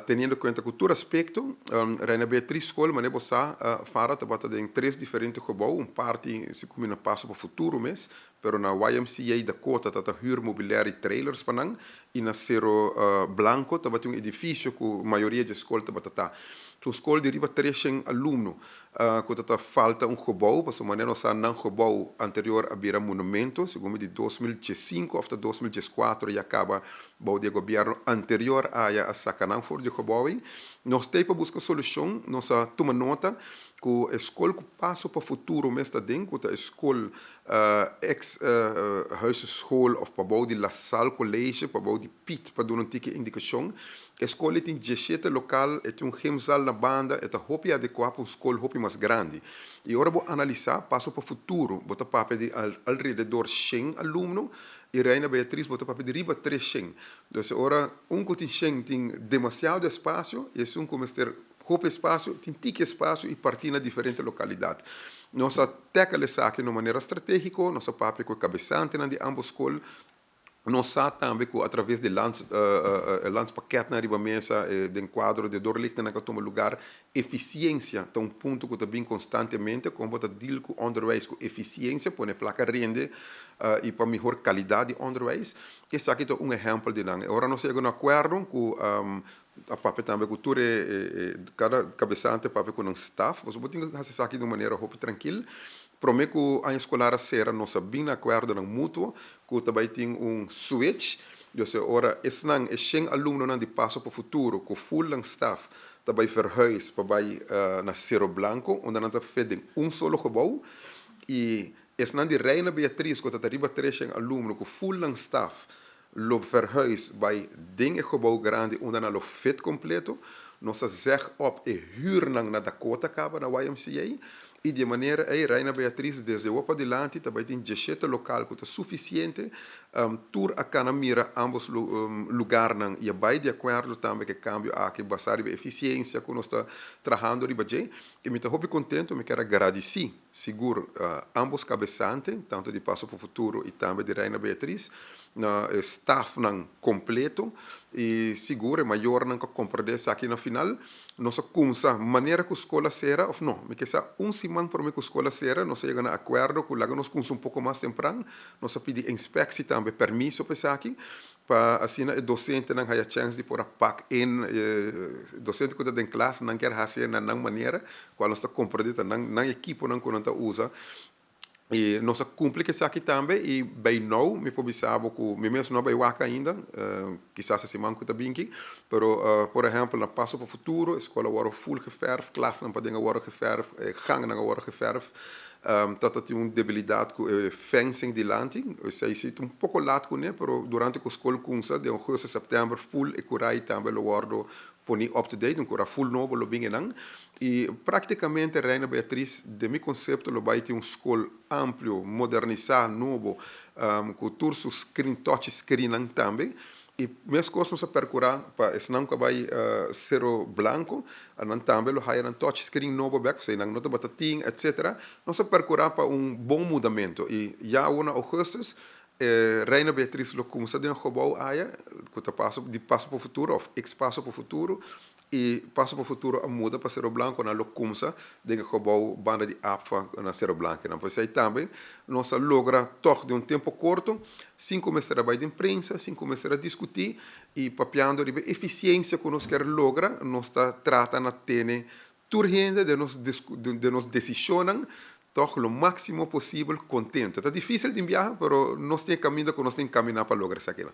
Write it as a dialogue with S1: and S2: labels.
S1: Teniendo cuenta cu tur aspecto, Reina Beatriz School, manera bo sa, Farah, tabata den tres diferente gebouw, un parti si cu na Paso pa Futuro mes, pero na YMCA Dakota tabata huur mobiliario y trailers pa nan, y na Cero Blanco tabata un edificio cu mayoria di scol tabata ta. Un scol di riba 300 alumno, cu tabata falta un gebouw, pasobra manera nos sa, nan gebouw anterior a bira monumento, segun di 2005 of 2014 ya caba bou di gobierno anterior a saca nan for di gebouw. Nos tin pa busca solucion. Nos a tuma nota cu e scol cu Paso pa Futuro mes ta den, cu e scol ex huiseschool of pabou di La Salle College, pabou di PIT, pa duna un tiki indicacion. E scol tin 17 lokaal, tin un gymzaal na banda, e ta hopi adecua pa un scol hopi mas grandi. Y ora bo analisa, Paso pa Futuro, bo ta papia di alrededor 100 alumno, y Reina Beatriz bo ta papia di riba 300. Dus ora un cu tin 100 tin demasiado espacio, y un cu mester hopi espacio, tin tiki espacio y parti na diferente localidad. Nos a tackle esaki di manera strategico, nos a papia cu cabesante di ambos scol. Nos sa tambe cu atraves di landspakket na riba mesa, den cuadro di doorlichten cu tuma lugar, eficiencia ta un punto cu ta bin constantemente, con bo ta deal cu onderwijs cu eficiencia, pone placa rende y pa mihor calidad di onderwijs. Esaki ta un ehempel di nan. Ora nos a yega na acuerdo cu a papia tambe cu tur cada cabesante, papia cu un staff, bo tin cu haci esaki di un manera hopi trankil. Prome cu aña escolar sera, nos a bin na acuerdo nan mutuo cu tambe tin un switch. Dus ora esnan e 100 alumno nan di Paso pa Futuro cu full nan staff tambe verhuis pa bay na Cero Blanco, unda nan ta den un solo gebouw, y esnan di Reina Beatriz, cu ta riba 300 alumno cu full nan staff, lo verhuis bay den e gebouw grandi, unda nan lo fit completo. Nos a zeg op e huurnan na Dakota caba na YMCA y di manera ey Reina Beatriz desde awor padilanti tambe tin 17 lokaal cu ta suficiente. Tur a cana mira ambos lugarnan y bay di acuerdo tambe cu e cambio aki basa riba eficiencia cu nos ta trahando riba dje, y mi ta hopi contento. Mi kier gradici sigur ambos cabesante, tanto di Paso pa Futuro y tambe di Reina Beatriz, na staff nan completo y sigur mayornan cu comprende aki. Na final nos a cuminsa manera cu scol a sera, of no, mi kier un siman prome cu scol a sera, nos a yega na acuerdo cu laga nos cuminsa un poco mas tempran. Nos a pidi inspectie tambe permiso pa esaki, pa asina e docentenan haya chance di por a pak in, docente cu ta den klas nan kier haci na nan manera, cual nos ta comprende, nan nan equipo nan cu nan ta usa. Y nos a cumpli cu esaki tambe y by now mi por bisa cu mi mes no a bay wak ainda, kisas siman cu ta bin aki, pero por ehempel, na Paso pa Futuro, scol a wordo full geverf, klasnan paden a wordo geverf, gangnan a wordo geverf. Dat tin un debilidad cu fencing dilanti, esey ta un poco laat cu ne, pero durante cu scol cuminsa, di augustus, september, full e cura tambe lo wordo poni up to date, un cura full nobo lo bin nan. Y practicamente Reina Beatriz, di mi concepto, lo bay tin un scol amplio, modernisa, nobo, cu tur su screen, touch screen tambe. Y mes cos nos a percura pa esnan cu bay Cero Blanco, nan tambe lo haya un touch screen nobo bek, si nan no tabata tin, etc. Nos a percura pa un bon mudamento. Y ya na augustus, Reina Beatriz lo cuminsa den gebouw aya, cu ta paso di Paso pa Futuro, of ex Paso pa Futuro, y Paso pa Futuro a muda pa Cero Blanco, nan lo cuminsa den gebouw banda di APFA na Cero Blanco. No, pues ey tambe nos a logra toch den un tempo corto, sin cuminsa bay den prensa, sin cuminsa discuti y papiando di eficiencia cu nos kier logra, nos ta trata na tene tur hende di nos decision toch lo maximo posibel contento. Ta dificil di biaha, pero nos tin caminda cu nos tin camina pa logra esaki.